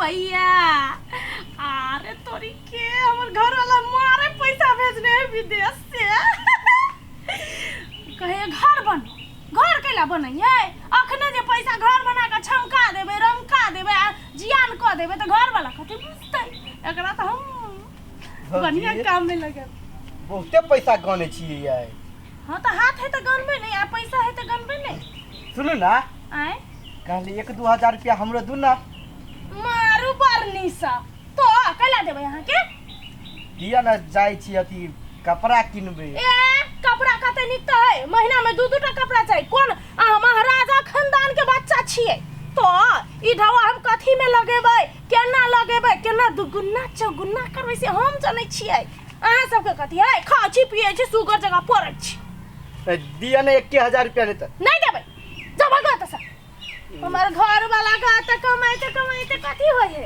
रुपैया। अरे तोरी के हमर घर वाला मारे पैसा भेजने है विदेश से। कहे घर बनो, घर कैला बनैयै? अखने जे पैसा घर बना के छमका देबै, रमका देबै आ जियान कऽ देबै तऽ घर वाला कथी बुझतै? एकरा तऽ हम बढ़िया काम में लगेब। बहुते पैसा गनै छियै यै। हाँ तऽ हाथ है तऽ गनबै नहि आ पैसा है तऽ गनबै नहि। सुनू ना। आँय? कहली 1-2 हजार रुपया हमरो दू ना। मारू बरनी सा तो कैला देबै अहाँके? दिया ना, जाइ छी अथी कपड़ा किनबै। ए कपड़ा कते नीक तऽ है, महीना में दू दू टा कपड़ा चाही। कोन अहाँ महाराजा खानदान के बच्चा छियै? तो ई ढवा हम कथी में लगेबै, केना लगेबै, केना दुगुना चौगुना करबै से हम जनै छियै। अहाँ सबके कथी है, खाइ छी पियै छी, सुगर जगह पड़ै छी। ए, दिया ना 1000 रुपया नहीं तऽ। नहीं देबै, जा भगवा तऽ। हमर घर वाला का तऽ कमाइते कमाइते कथी होइ है,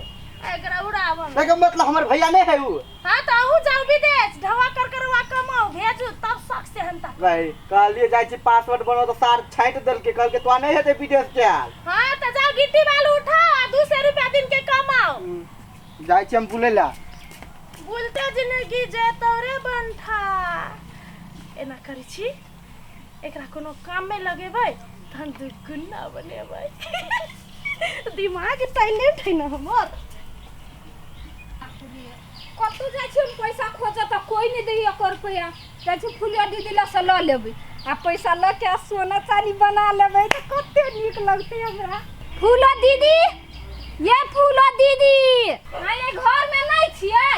एकरा उड़ाबऽ में। एकर मतलब हमर भैया नहीं है उ। हाँ तऽ अहूँ जाउ विदेश, ढवा कर करवा कमाउ भेजू तब शौक से हनता। भाई कहलिए जाइ छी पासपोर्ट बनाउ तऽ सार छाँटि देलकै, कहलकै तोरा नहीं हेतै विदेश के आयल। हाँ तऽ जाउ गिट्टी बालू उठाओ आ 200 रुपया दिन के कमाउ। जाइ छी हम बुलै ला। बुलते जिंदगी जेतौ रे बंठा। एना करै छी, एकरा कोनो काम में लगेबै तहन दुगुना बनेबै। दिमाग टैलेंट है ना हमर। कतौ जाइ छी हम पैसा खोजऽ तऽ कोइ नहि दैया एको रुपैआ। जाइ छी फुलिया दीदी लग से लऽ लेबै आ पैसा लऽ के आ सोना चानी बना लेबै तऽ कते नीक लगतै हमरा। फूलो दीदी, ये फूलो दीदी, आइ घर में नहि छियै?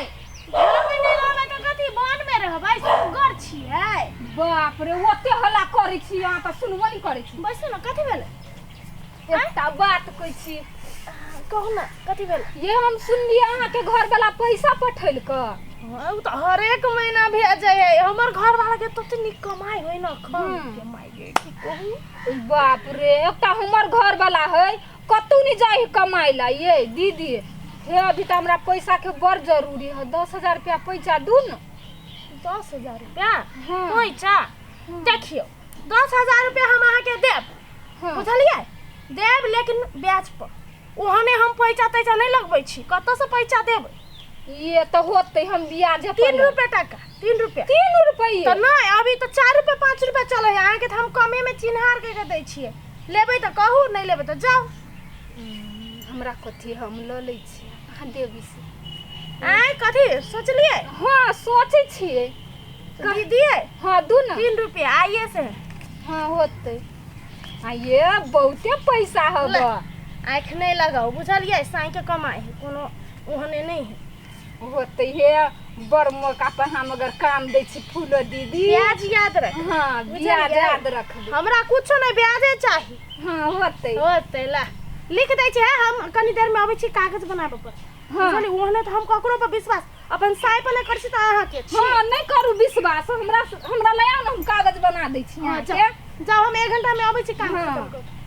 घर में नहि रहबै तऽ कथी वन में रहबै? सुगर छियै। बाप रे, ओते हल्ला करै छी अहाँ तऽ सुनबो नहि करै छी। बैसू ने, कथी भेलै? एकटा बात कहै छी। कहू ने कथी भेलै? ये हम सुनलियै अहाँके घर वाला पैसा पठेलकै। हाँ, ओ तऽ हरेक महीना भेजै है। हमर घर वाला के तते नीक कमाइ होइ न खन के माय गे, की कहू। बाप रे, एकटा हमर घर वाला है कतौ नहि जाइ है कमाइ ला। ये दीदी हे, अभी तऽ हमरा पैसा के बड़ जरूरी है, 10,000 रुपया पैसा दू न। 10,000 रुपया? हाँ। पैसा देखियौ, 10,000 रुपया हम अहाँके देब। हाँ। बुझलियै? देब लेकिन ब्याज पर। ओहने हम पैसा तैसा नहि लगबै छी, कतऽसँ पैसा देबै? ये तऽ होतै, हम ब्याजे पर 3 लेब। रुपये टका, 3 रुपया। 3 रुपये? तऽ नहि, अभी तऽ 4 रुपये 5 रुपये चलै है। अहाँके तऽ हम कमेमे चिन्हार कऽ के दै छियै। लेबै तऽ कहू, नहि लेबै तऽ जाउ। हमरा कथी, हम लऽ लै छी, अहाँ देबै से। आँय, कथी सोचलियै? हाँ सोचै छियै। कही दियै? हाँ दू न। 3 रुपया आइए से। हाँ होतै। आ ये बहुते पैसा हब। ले। आँखि नहि लगाउ, बुझलियै? साँइके कमाइ है, कोनो ओहने नहि है। होतै हे, बड़ मौका पर हम अगर काम दै छी फूलो दीदी। ब्याज याद रख। हाँ बुझलियै? ब्याज याद रखबै। हमरा कुछो नहि, ब्याजे चाही। हाँ होतै। होतै, ला लिख दै छी। हम कनी देर में अबै छी कागज बनाबऽ पर। हाँ। बुझलियै? ओहने तऽ हम ककरो पर विश्वास अपन साइ पर नहि करै छी तऽ अहाँके छी। हाँ नहि करू विश्वास, हमरा हमरा लए आउ ने, हम कागज बना दै छी हाँ, अहाँके। जाउ जाउ, हम 1 घंटा में अबै छी काम हाँ। खतम कऽ के।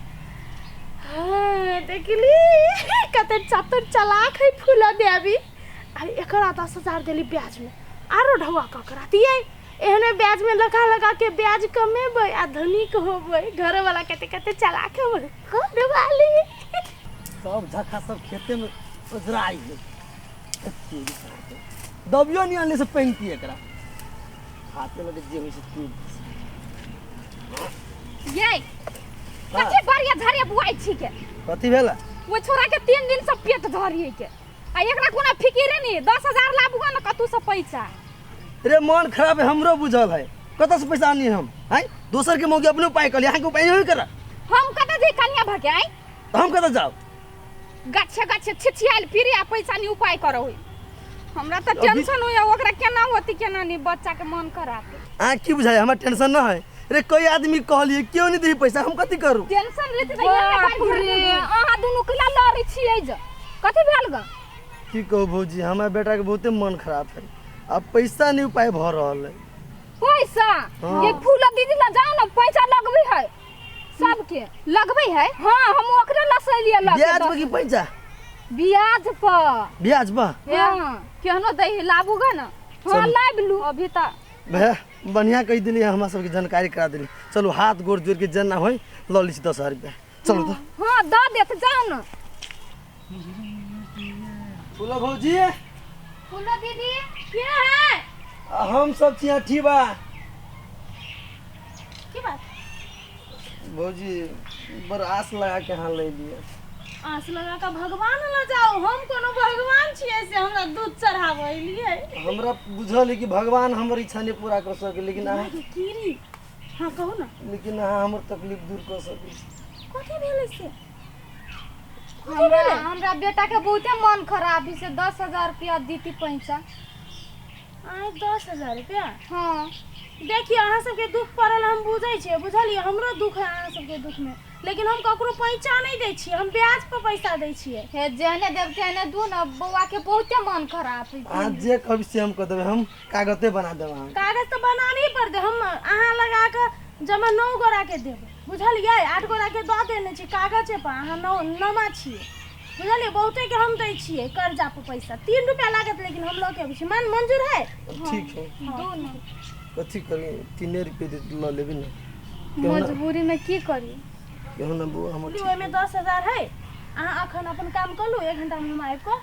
हाँ देखली कते चतुर चलाक है फूला देवी। आ एकरा 10,000 देली ब्याज में, आरो ढौआ कऽ के रहतियै। एहने ब्याज में लगा लगा के ब्याज कमेबै आ धनिक होबै। घर वाला कते कते चलाक हमर घर वाली। सब झखा सब खेते में ओझराइ है। दबियो नहीं आनले से पेंगती एकरा हाथे लगे जे होइ से तू। ये कथी बढ़िया झरिया बुआइ छी के? कथी भेल? ओ छोरा के 3 दिन से पेट धरिए के आ एकरा कोनो फिकिरे नहीं। 10,000 लाबू ने कतू से पैसा। रे मन खराब है हमरो बुझल है, कतऽ से पैसा आनी हम? आँय, दोसर के मौगी अपने उपाय करी, अहाँके उपाय नहीं करा। हम कतऽ जे कनिया भके आँय? तऽ हम कतऽ जाउ? गाछे गाछे छिछियाल फिरे आ पैसा नहीं उपाय करो होई। हमरा तऽ टेंशन होइया ओकरा केना होती केना नहीं, बच्चा के मन खराब। अहाँ की बुझाय हमरा टेंशन न है? रे कई आदमी कहलिए क्यों नहीं दी पैसा, हम कथी करू? टेंशन लेते तऽ इहे ने बात रे। अहाँ दुनू केला लड़ै छियै जे कथी भेल ग? की कहू भौजी, हमरा बेटा के बहुते मन खराब है, अब पैसा नहीं उपाय भऽ रहल है। पैसा? हाँ। ये फूल दीदी ला जाओ ना, पैसा लगबै है सबके लगबै है। हाँ हम ओकरे लसैलियै लऽ के ब्याज पर की पैसा? ब्याज पर। ब्याज पर? हाँ केहनो दै है, लाबू ग ना। हाँ चलू। लाबि लू अभी तऽ। भैया बढ़िया कहि दिली, हमरा सबके जानकारी करा दिली। चलू हाथ गोड़ जोड़ के जेना होय लऽ लै छी 10,000 रुपया। चलू तऽ। हाँ दऽ देत, जाउ ना। फूलो भौजी। फूलो दीदी। के है? हम सब छी ठीक बा। की बात? भौजी बड़ आस लगा के अहाँ ले लिए। आस लगा के भगवान ल जाओ, हम कोनो भगवान छियै से हमरा दूध चढ़ाबै लिए? हमरा बुझल है कि भगवान हमर इच्छा नहीं पूरा कर सके, लेकिन अहाँ कीरी। हाँ कहू ना। लेकिन अहाँ हमर तकलीफ दूर कर सकै छी। कथी भेलै से? हमरा हमरा बेटा के बहुते मन खराब है से 10,000 रुपया दीती पैसा। आय 10,000 रुपया? हाँ। देखिए अहाँ सबके दुख पड़ल हम बुझै छियै, बुझलियै? हमरो दुख है अहाँ सबके दुख में, लेकिन हम ककरो पैसा नहीं दै छियै, हम ब्याज पर पैसा दै छियै। हे जेहने देब तेहने दू ना, बौआ के बहुते मन खराब है। अहाँ जे कहब से हम कह देबै, हम कागते बना देब अहाँ। कागज तऽ बनाबे पड़तै, हम अहाँ लगा कऽ जमा 9 गोरा के देबै, बुझलियै? 8 गोरा के दऽ देने छी कागजे पर, अहाँ 9 छियै, बुझलियै? बहुते के हम दै छियै कर्जा पर पैसा, 3 रुपया लागत, लेकिन हम लऽ के अबै छी। मन मंजूर है? ठीक है। दू ना। कथी करी, 3 रुपये लऽ लेबै ने। मजबूरी में की करी? केहन ना बौआ हमर। ओहिमे 10,000 है, अहाँ अखन अपन काम कऽ लू, 1 घंटा में हम आबि कऽ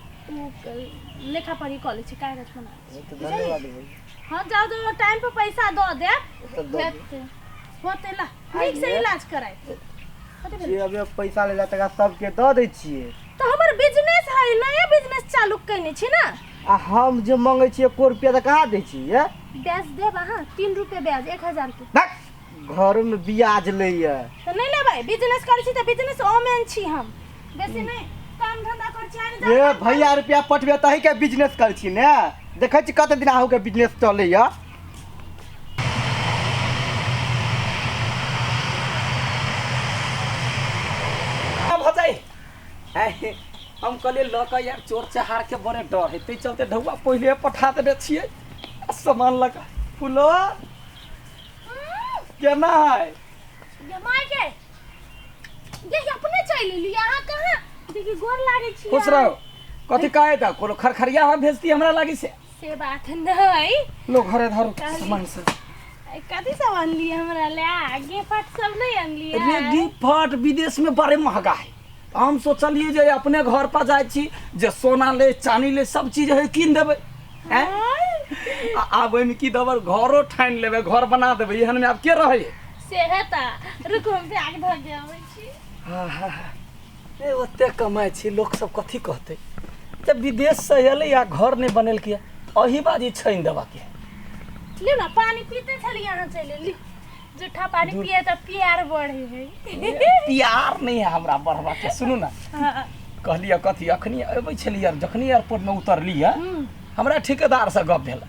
लेखा पढ़ी कऽ लै छी, कागज बना लै छी। धन्यवाद। हाँ जाओ जाओ, टाइम पर पैसा दऽ देब। होतै ला, नीक से इलाज कराय। जे अभी पैसा ले तकरा सबके दऽ दै छियै। तऽ हमर बिजनेस है, नया बिजनेस चालू कयने छी ना। आ हम जे मंगै छियै 1 रुपया तऽ कहाँ दै छियै? ब्याज देब अहाँ, 3 रुपया ब्याज 1,000 के। घर में ब्याज लैया तऽ नहि लेबै? बिजनेस करै छी तऽ बिजनेस ओमेन छी हम, बेसी नहि काम धंधा करै छी। ए भैया रुपया पठबे तही के बिजनेस करै छी ने, देखै छी कते दिन अहूँ के बिजनेस चलैया। हम कहलियै लऽ कऽ यार चोर चहार के बड़े डर है, ताहि चलते ढौआ पहिले पठा देने छियै आ सामान लऽ कऽ। फूलो केना है? माय के देखि अपने चलि एलियै, अहाँ कहाँ? देखि गोर लागै छी। खुश रहो। कथी कहै तऽ कोनो खरखरिया हम भेजती हमरा लागी से? से बात नहीं। लो घरे धरू सामान सब। कथी सब अनलियै हमरा ले? गिफ्ट सब नहीं अनलियै? रे गिफ्ट विदेश में बड़े महंगा है, हम सोचलियै जे अपने घर पर जाइ छी जे सोना ले चानी ले सब चीज है कीन देबै। आब ओहिमे की देबै, घरो ठानि लेबै, घर बना देबै, एहन में आब के रहै से है। तऽ रुकू हम बैग धऽ के अबै छी। हाँ हाँ ए ओते कमाइ छी, लोक सब कथी कहतै जब विदेश से अयलै आ घर नहि बनेलकै, अही बाजी छानि देबऽ के। लियौ ने पानी पीते छलियै अहाँ चलि एलियै, जूठा पानी पिए तऽ प्यार बढ़े है। प्यार नहीं है हमरा बढ़बा के। सुनू ना, कहलियै कथी अखनी अबै छलियै, जखनी एयरपोर्ट में उतरलियै हमरा ठेकेदार से गप भेल।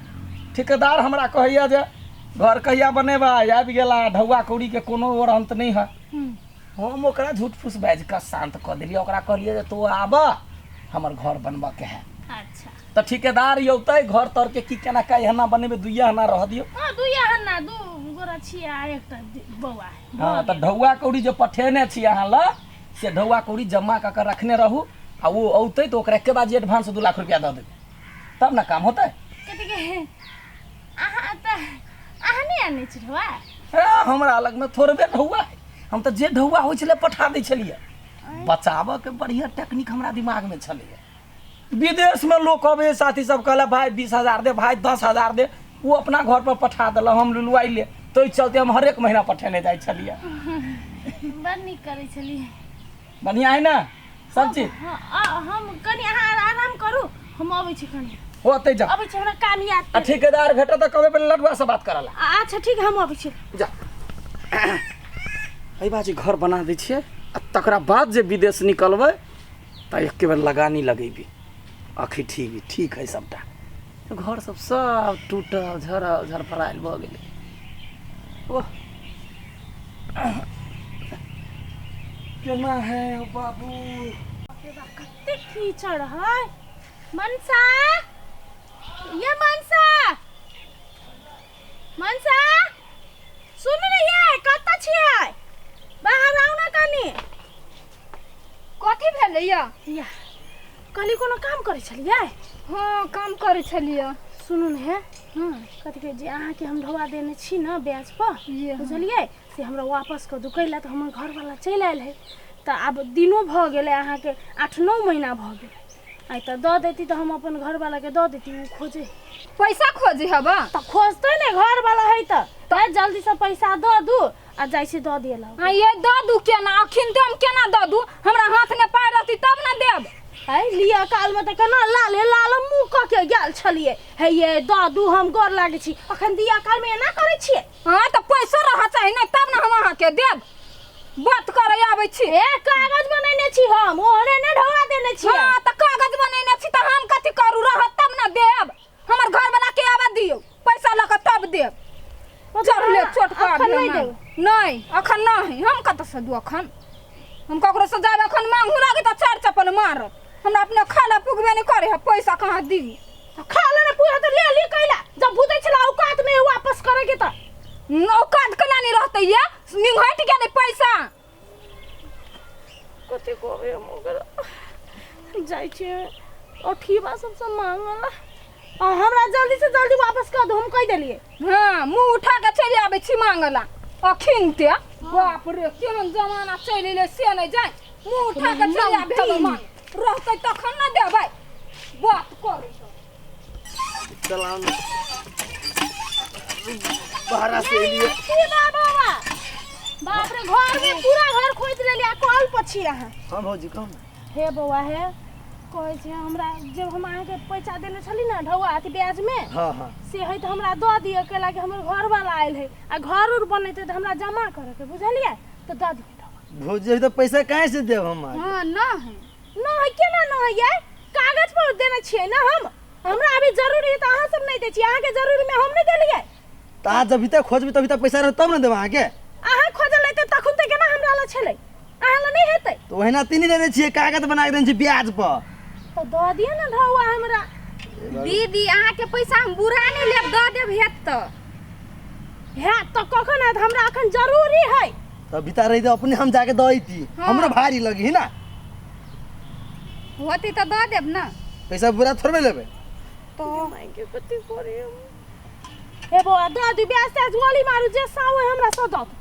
ठेकेदार हमरा कहैया जे घर कहिया बनेबै, आबि गेला ढौआ कौड़ी के कोनो ओर अंत नहीं है। हम ओकरा झूठ फूस बाजि कऽ शान्त कऽ देलियै, ओकरा कहलियै जे तू आबऽ हमर घर बनबऽ के है। अच्छा तऽ ठेकेदार औतै घर तर के की केना का एहना बनेबै, दुइया हना रह दियौ। हाँ दुइया हना, 2 गोरा छियै आ एकटा बौआ है। हाँ तऽ ढौआ कौड़ी जे पठेने छी अहाँ लए से ढौआ कौड़ी जमा कऽ के रखने रहू, आ ओ औतै तऽ ओकरा एके बाजी एडवांस 2 लाख रुपया दऽ देबै, तब ने काम होतै। कथी के अहाँ तऽ अहाँ नहि आनै छी ढौआ? हाँ, हमरा लगमे थोड़बे ढौआ है, हम तऽ जे ढौआ होइ छलै पठा दै छलियै। बचाबऽ के बढ़िआँ टेक्निक हमरा दिमागमे छलैए। विदेशमे लोक अबै साथी सब कहलक भाय 20,000 दे, भाय 10,000 दे, ओ अपना घर पर पठा देलक, हम लुलुआइले, ताहि चलते हम हरेक महीना पठेने जाइ छलियै। बड़ नीक करै छलियै। बढ़िआँ है ने सब चीज? हाँ हम कनि अहाँ आराम करू, हम अबै छी कनि। होतै जा, अबै छी, हमरा काम याद। आ ठेकेदार भेटत तऽ कहबै पहिले लडुआ से बात करऽ ला। अच्छा ठीक है, हम अबै छी। जा एहि बाजी घर बना दै छियै आ तकरा बाद जे विदेश निकलबै तऽ एके बेर लगानी लगेबै। अखी ठीक ठीक है सबटा, घर सब सब टूटल झरल झरफरायल भऽ गेलै। ओह केना है बाबू, कते कीचड़ है। मनसा, ये मनसा, मनसा सुन रही है, कतऽ छियै? बाहर आउ ना कनी। कथी भेलै या? या कहली कोनो काम करै छलियै? हाँ काम करै छलियै। सुनू ने हे, कथी कहै जे अहाँके हम ढौआ देने छी ने ब्याज पर, बुझलियै, से हमरा वापस कऽ दू। कैला तऽ हमर घरवाला चलि आयल है, तऽ आब दिनो भऽ गेलै अहाँके 8-9 महीना भऽ गेलै। आइ तऽ दऽ देती तऽ हम अपन घरवाला के दऽ देती, ओ खोजे। पैसा खोजे हब? तऽ खोजतै ने, घरवाला है तऽ। तऽ जल्दी से पैसा दऽ दू आ जाइ छी दऽ दिए ला। आ ये दऽ दू केना? अखिन हम केना दऽ दू? हमरा हाथ में पाइ रहती तब ने देब। है लिअ काल में तऽ केना लाले लाल मुँह कऽ के गेल छलियै। हे ये दऽ दू, हम गोर लागै छी। अखन दिया काल में एना करै छियै? हाँ तऽ पैसो रह चाही ने, तब ने हम अहाँके देब। बात करे आबै छी। ए कागज बनेने छी हम, ओहने ने ढौआ देने छियै। हाँ तऽ कागज बनेने छी तऽ हम कथी करू? रहत तब ने देब। हमर घरवाला के आबऽ दियौ, पैसा लऽ कऽ तब देब। चढ़ले चोट पर अखन नहि देब? नहीं, अखन नहीं। हम कतऽ से दू अखन? हम ककरो से जाब अखन मांगू लागे तऽ चारि चप्पल मारत। हमरा अपने खाला पुगबे नहीं करे है, पैसा कहाँ दी? खा लेने पूरा तऽ ले ली कैला, जब बुझै छला औकात नहीं वापस करे के तऽ। औकात केना नहीं रहतै? ये निंघटि गेलै पैसा। कथी कहबै हम ओकरा? जाइ छियै अठीबा सबसँ मांगला। आ हमरा जल्दी से जल्दी वापस कऽ दू, हम कहि देलियै। हाँ मुँह उठा के चलि आबै छी मांगला अखिन ते। बाप रे, केहन जमाना चलि एलै से नहि जाय। मुँह उठा के चलि आबै हबे मांग, रहतै तखन ने देबै। बात करै चलान बाहर से एलिए। अठीबा बाबा, बाप रे, घर में पूरा घर खोजि लेलियै आ कल पर छी अहाँ। हाँ भौजी, कहू ने। हे बौआ, हे कहै छै हमरा जब हम अहाँके पैसा देने छली ने ढौआ अथी ब्याज में, हाँ हाँ, से है तऽ हमरा दऽ दिअ, कैला कि हमर घरवाला आयल है आ घर उर बनेतै तऽ हमरा जमा करऽके, बुझलियै? तऽ दऽ दिअ ढौआ। भौजी, तऽ पैसा कहाँ से देब हम अहाँके? हाँ न है। न है केना न है? ये कागज पर देने छियै ने हम। हमरा अभी जरूरी है तऽ अहाँ सब नहि दै छियै, अहाँके जरूरी में हम नहि देलियै। तऽ अहाँ जब तक खोजबै तभी तक पैसा रहत तब ने देब अहाँके। अहाँ खोजल लेतै तखन तऽ केना हमरा लग छलै? अहाँ लग नहि हेतै? तऽ ओहिना तीन देने छियै, कागज बना के देने छियै ब्याज पर। तऽ दऽ दिअ ने ढौआ हमरा। दीदी, अहाँके पैसा हम बुरा नहि लेब, दऽ देब। हेत तऽ हैत तऽ कखन हैत? हमरा अखन जरूरी है। तब बिता रही तऽ अपने हम जाके दऽ अइती। हाँ। हमरो भारी लगी ना। होती तऽ दऽ देब ने। पैसा बुरा थोड़बे लेबै। तो मायके कथी करी हम? हे बौआ, दऽ दियौ। ब्याज त्याज गोली मारू, जे साउ है हमरा से दऽ दू।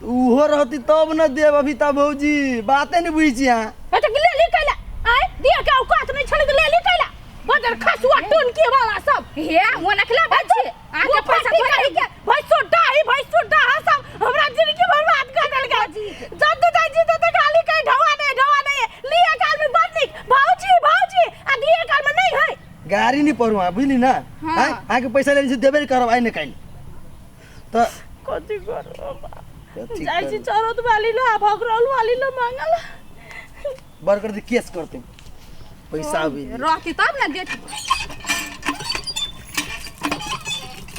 उहो रहती तब न देब अभी। तऽ भौजी, बाते नहीं बुझै छी अहाँ। हे तऽ ले ली कैला? आय दिया के औकात नहीं छलै तऽ ले ली कैला? बदर खसुआ टोनकी वाला सब। हे ओ नखला बात छै, अहाँके पैसा थोड़े के भैंसो डाही, भैंसो डाहा सब हमरा जिंदगी बर्बाद कर देलकै। जब तू जाइ छी तऽ खाली कहीं ढौआ नहीं, ढौआ नहीं। लिए काल में बड़ नीक भौजी भौजी आ दिए काल में नहीं है। गाड़ी नहीं पढ़ू अहाँ, बुझली ना? हाँ। आँय, अहाँके पैसा लेने छी, देबे करब आइ ने काल्हि। तऽ कथी करू? कथी जाइ छी करू? चरौत वाली लो आ भगरौल वाली लो मांगल। बड़ कर केस करते पैसा भी। रहती तब ने देती।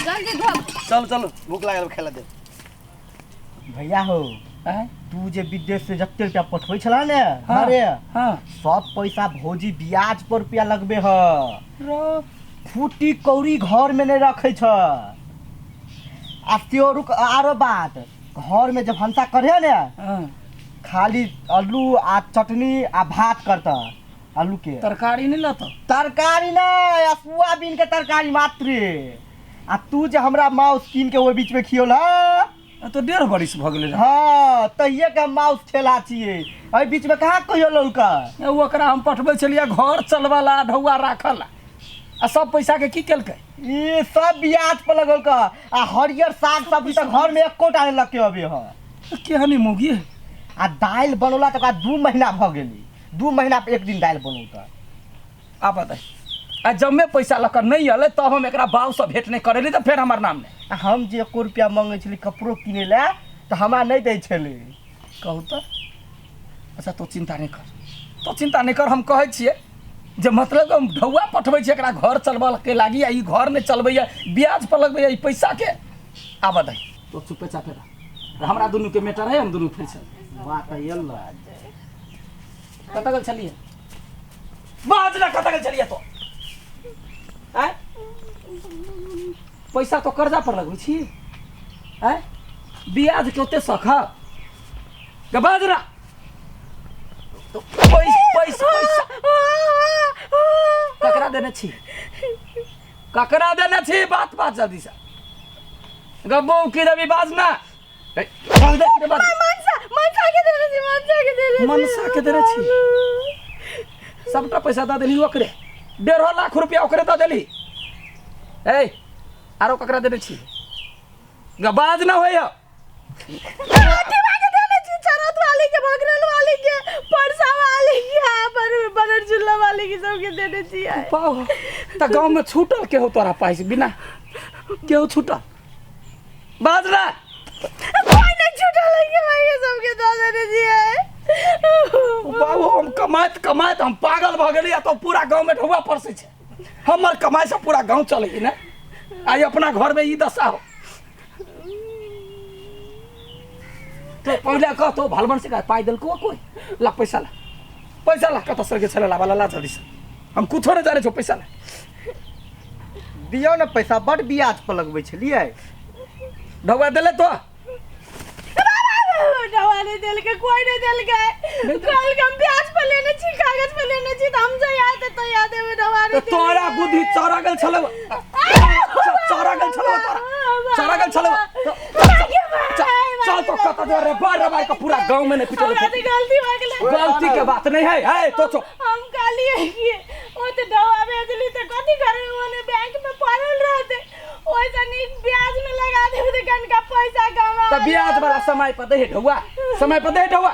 जल्दी धो। चलो चलो, भूख लागल, खेला दे। भैया हो। आँय? तू जे विदेश से जते रुपया पठबै छला ने हाँ, घरे, हाँ, सब पैसा भौजी ब्याज पर रुपया लगबे ह। रो फूटी कौड़ी घर में नहीं रखे छ। आ त्यो रुक, आरो बात, घर में जब भनसा करे ने, हाँ, खाली आलू आ चटनी आ भात करता आलू के। तरकारी नहीं लतो? तरकारी नहीं, आ सोयाबीन के तरकारी मात्र। आ तू जे हमरा माउस कीन के ओहि बीच में खियौल ह। तो 1.5 बरिस भऽ गेलै। हाँ, तहिये के माउस ठेला छियै। एहि बीच में कहाँ कहियो लौका? ओ ओकरा हम पठबै छलियै घर चलबला, ढौआ राखल आ सब पैसा के की केलकै? ई सब ब्याज पर लगल का। आ हरियर साग सब्जी तऽ घर में एकोटा नहि लगे अभी ह। केहन मौगी है। आ दालि बनौला तकर बाद 2 महीना भऽ गेली, 2 महीना पर एक दिन दालि बनौता। आ बताइ, आ जबमे पैसा लऽ कऽ नहि एलै तब हम एकरा बाबूसँ भेंट नहि करेली तऽ फेर हमर नाम नहि। आ हम जे एको रुपया मंगै छली कपड़ो किनै लए तऽ हमरा नहि दै छलै। कहू तऽ। अच्छा, तू चिन्ता नहि कर, तू चिन्ता नहि कर। हम कहै छियै जे मतलब हम ढौआ पठबै छियै एकरा घर चलबऽ के लागी आ ई घर नहि चलबैया, ब्याज पर लगबैया ई पैसाके। आबऽ दही, तो चुपे चापे रह। हमरा दुनूके मैटर है, हम दुनू फेर चल। बात एल। कतऽ गेल छलियै? बाज ना, कतऽ गेल छलियै तो? आँय, पैसा तो कर्जा पर लगबै छी? आँय, ब्याज के ओते सख गे? बाज ना तो। पैसा पैसा पैसा ककरा देने छी? ककरा देने छी? बात बात जल्दी से गब्बो की रवि, बाज ना। ए, बाज दे, बाज। मनसा, मनसा के देने छी, मनसा के देने छी। मनसा के देने छी? सबटा पैसा दऽ देली ओकरे। 1.5 लाख रुपया ओकरे दऽ देली। ए, आरो ककरा देने छी? बाज ना होइया। के देने छी, चरत वाली के, भगरल वाली के, परसा वाली के, आ बनर झुल्ला वाली के, सबके देने छियै। पाओ तऽ गाँव में छूटल केहू तोरा पाइ बिना? केहू छूटल? बाज ना। कोई नहीं छूटल है के भाई, ये सबके दऽ देने छियै। बाबू, हम कमाइत कमाइत हम पागल भऽ गेली आ तो पूरा गाँव में ढौआ परसै छै। हमर कमाइ से पूरा गाँव चलै ने, आइ अपना घर में ई दशा हो। तो पहिले कह तो, भलमन से पाइ देलको कोई? ला पैसा, ला पैसा, ला। कतऽ सर के छलै? ला वाला, ला जल्दी से। हम कुछो नहि जानै छौ, पैसा ला। दियौ ने पैसा, बड ब्याज पर लगबै छलियै। ढौआ देले तो? ढौआ नहीं देलकै, कोई नहीं देलकै। कल के हम ब्याज पर लेने छी, कागज पर लेने छी, तऽ हम जहिया देतै तहिया देबै। ढौआ तऽ नहीं। तोरा बुद्धि चौरा गेल छलौ, चौरा गेल छलौ तोरा, चौरा गेल छलौ। चल तो कतऽ दे रे बार रे बार के पूरा गाँव में नहीं पिटल। हमरा से गलती भऽ गेलै। गलती के बात नहीं है। है तो चुप। हम कहलिए कि ओ तऽ ढौआ भेजली तऽ कथी करबै, ओने बैंक में पड़ल रहते, ओहिसँ नीक ब्याज में लगा देबै तऽ कनिका पैसा कमा। तऽ ब्याज वाला समय पर दे ढौआ, समय पर दे ढौआ।